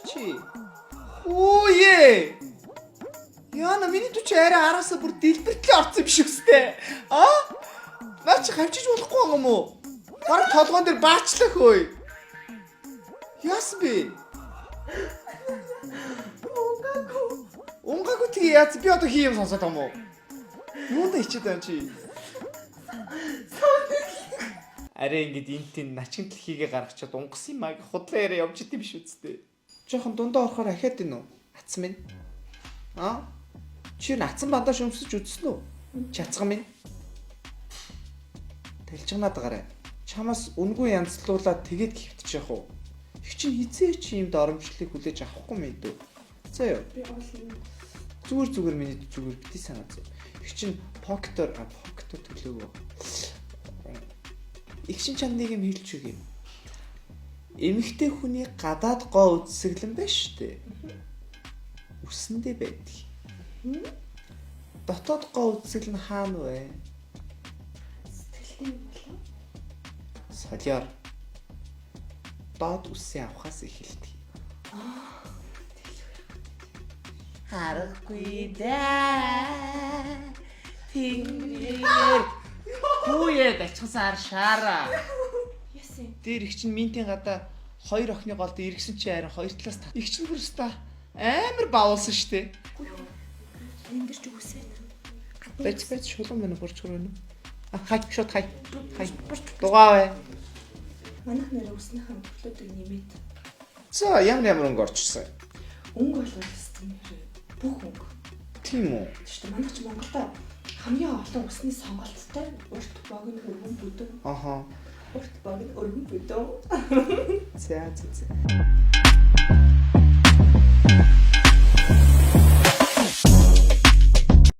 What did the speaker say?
Чи. Хүүе. Яна, миний түч арай араасаа бүр дэлбэртлээ орсон юм шиг үстэй. А? Наа чи хавчиж болохгүй юм уу? Бараг толгоон дээр баачлах хөөе. Яасан бэ? Унгаагүй. Унгаагүй, тэгээ яаз, би одоо хий юм сонсоод байгаа юм уу? Юунд хичээд байгаа юм чи? Арай ингэж энэ тэн начин дэлхийгээ гаргачаад унгасан юм аа, худлаа яриа явж идэм биш үсттэй. Жохон дундаа орохоор ахиад ийн үү? Атсан минь. Аа? Чи нацсан бандаж өмсөж үзсэн үү? Чацган минь. Талжигнаад гараа. Чамаас үнгүй янзлуулаад тэгээд хөвтчих уу? Их чинь хизээ чи юм доромжлыг хүлээж авахгүй мэд үү? За юу. Би олон. Зүгээр, зүгээр, миний зүгээр, бити санаа зов. Их чинь pocket оор, а, pocket оор төлөөгөө. Их чинь чанд нэг юм хэлж өгье. Эмэгтэй хүний гадаад гоо үзэсгэлэн байна шүү дээ. Үсэндээ байдаг. Дотоод гоо үзэсгэлэн хаана вэ? Сэтгэлтэй юм болов? Солиор. Доод үсээ авахаас эхэлдэг. Харахгүй да. Тэнгэр. Хүүе, дачхасаар шаараа. Яасан? Дээр их чинь минтийн гадаа хоёр охины голд эргэсэн чи харин хоёр талаас их чинь бүр өста амар баулсан штэ. Энэ дэр чи үсээ. Бац, бац, шулуун мань бурчгар байна уу? А, хай, шууд хай. Хай. Дугаа бай. Манайх нэрээ үснийхэн төрлөөдөг нэмээд. За, ямар ямар өнгө орчихсон? Өнгө болвол нэрээ бүх өнгө. Тийм үү? Тийм шүү дээ. Манайх чи Монголда хамгийн олон үсний сонголттой, урт, богино, өргөн, бүдүүн. Урт, богино, өргөн, бүдүүн. За.